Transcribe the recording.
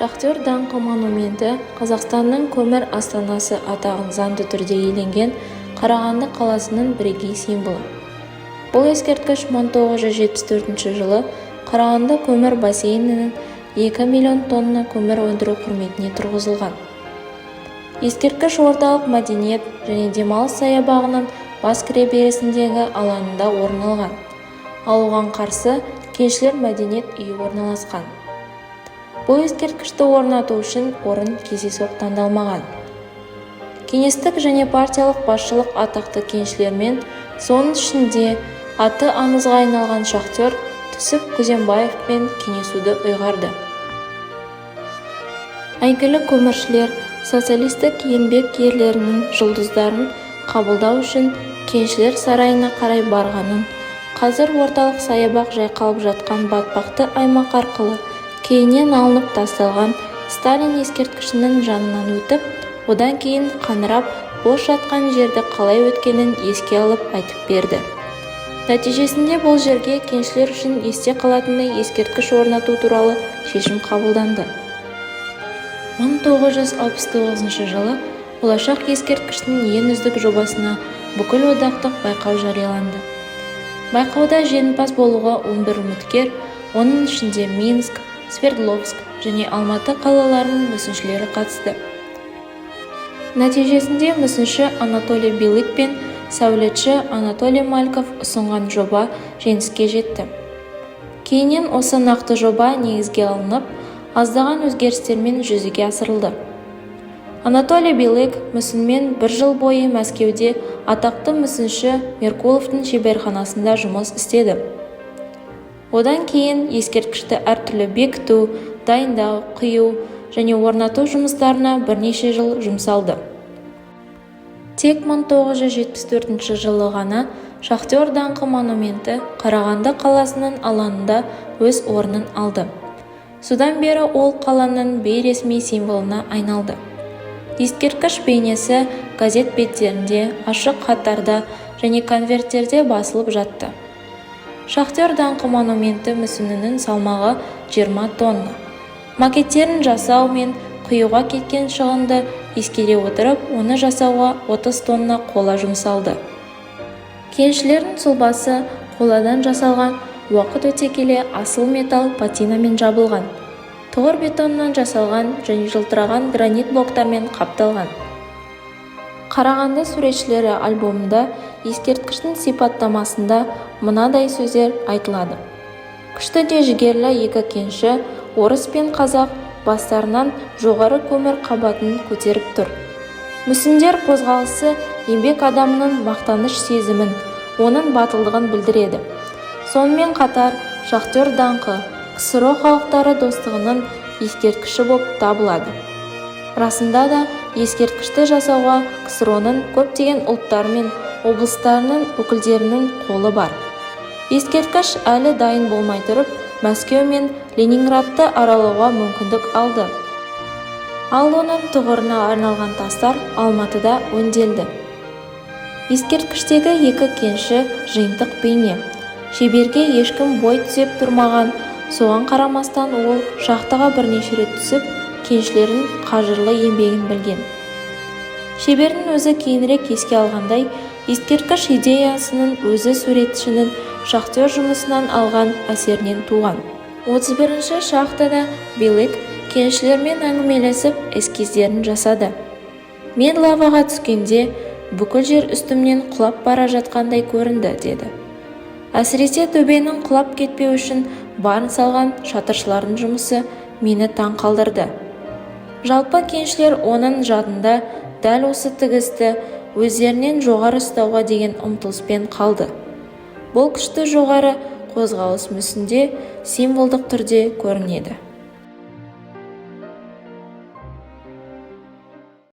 Шахтер даңқы монументі Қазақстанның көмір астанасы атағын заңды түрде иеленген Қарағанды қаласының бірегей символы. Бұл ескерткіш 1974 жылы Қарағанды көмір бассейнінің 2 миллион тонна көмір өндіру құрметіне тұрғызылған. Ескерткіш Орталық мәдениет және демалыс саябағының бас кіреберісіндегі алаңында орын алған, ал оған қарсы Кеншілер мәдениет үйі орналасқан. Бұл ескерткішті орнату үшін орын кездейсоқ таңдалмаған. Кеңестік және партиялық басшылық атақты кеншілермен, соның ішінде аты аңызға айналған шахтер Түсіп Күзембаевпен кеңесуді ұйғарды. Әйгілі көміршілер Социалистік Еңбек Ерлерінің жұлдыздарын қабылдау үшін Кеншілер сарайына қарай барғанын, қазір Орталық саябақ жайқалып жатқан батпақты аймақ арқылы, кейіннен алынып тасталған Сталин ескерткішінің жанынан өтіп, одан кейін қаңырап бос жатқан жерді қалай өткенін еске алып айтып берді. Нәтижесінде бұл жерге кеншілер үшін есте қалатындай ескерткіш орнату туралы шешім қабылданды. 1969 жылы болашақ ескерткіштің ең үздік жобасына бүкілодақтық байқау жарияланды. Байқауда жеңімпаз болуға 11 үміткер, оның ішінде Минск, Свердловск және Алматы қалаларының мүсіншілері қатысты. Нәтижесінде мүсінші Анатолий Белык пен сәулетші Анатолий Мальков ұсынған жоба жеңіске жетті. Кейіннен осы нақты жоба негізге алынып, аздаған өзгерістермен жүзеге асырылды. Анатолий Белык мүсінмен бір жыл бойы Мәскеуде атақты мүсінші Меркуловтың шеберханасында жұмыс істеді. Одан кейін ескерткішті әртүрлі бекіту, дайындау, құю және орнату жұмыстарына бірнеше жыл жұмсалды. Тек 1974 жылы ғана Шахтер даңқы монументі Қарағанды қаласының алаңында өз орнын алды. Содан бері ол қаланың бейресми символына айналды. Ескерткіш бейнесі газет беттерінде, ашық хаттарда және конверттерде басылып жатты. Шахтер даңқы монументі мүсінінің салмағы 20 тонна. Макеттерін жасау мен құюға кеткен шығынды ескере отырып, оны жасауға 30 тонна қола жұмсалды. Кеншілердің сұлбасы қоладан жасалған, уақыт өте келе асыл металл патинамен жабылған, тұғыр бетоннан жасалған және жылтыраған гранит блоктармен қапталған. Қарағанды суретшілері альбомында ескерткіштің сипаттамасында мынадай сөздер айтылады: «Күшті де жігерлі екі кенші, орыс пен қазақ, бастарынан жоғары көмір қабатын көтеріп тұр. Мүсіндер қозғалысы еңбек адамының мақтаныш сезімін, оның батылдығын білдіреді. Сонымен қатар Шахтер даңқы КСРО халықтары достығының ескерткіші боп табылады». Расында да, ескерткішті жасауға КСРО-ның көптеген ұлттары мен облыстарының өкілдерінің қолы бар. Ескерткіш әлі дайын болмай тұрып, Мәскеу мен Ленинградты аралауға мүмкіндік алды. Ал оның тұғырына арналған тастар Алматыда өңделді. Ескерткіштегі екі кенші жиынтық бейне. Шеберге ешкім бой түзеп тұрмаған, соған қарамастан ол шахтаға бірнеше рет түсіп, кеншілердің қажырлы еңбегін білген. Шебердің өзі кейінірек еске алғандай, ескерткіш идеясының өзі суретшінің шахтер жұмысынан алған әсерінен туған. 31-ші шахтада Белык кеншілермен әңгімелесіп, эскиздерін жасады. «Мен лаваға түскенде бүкіл жер үстімнен құлап бара жатқандай көрінді», – деді. «Әсіресе төбенің құлап кетпеу үшін барын салған шатыршылардың жұмысы мені таң қалдырды». Жалпы, кеншілер оның жадында дәл осы тігісті өздерінен жоғары ұстауға деген ұмтылыспен қалды. Бұл күшті жоғары қозғалыс мүсінде символдық түрде көрінеді.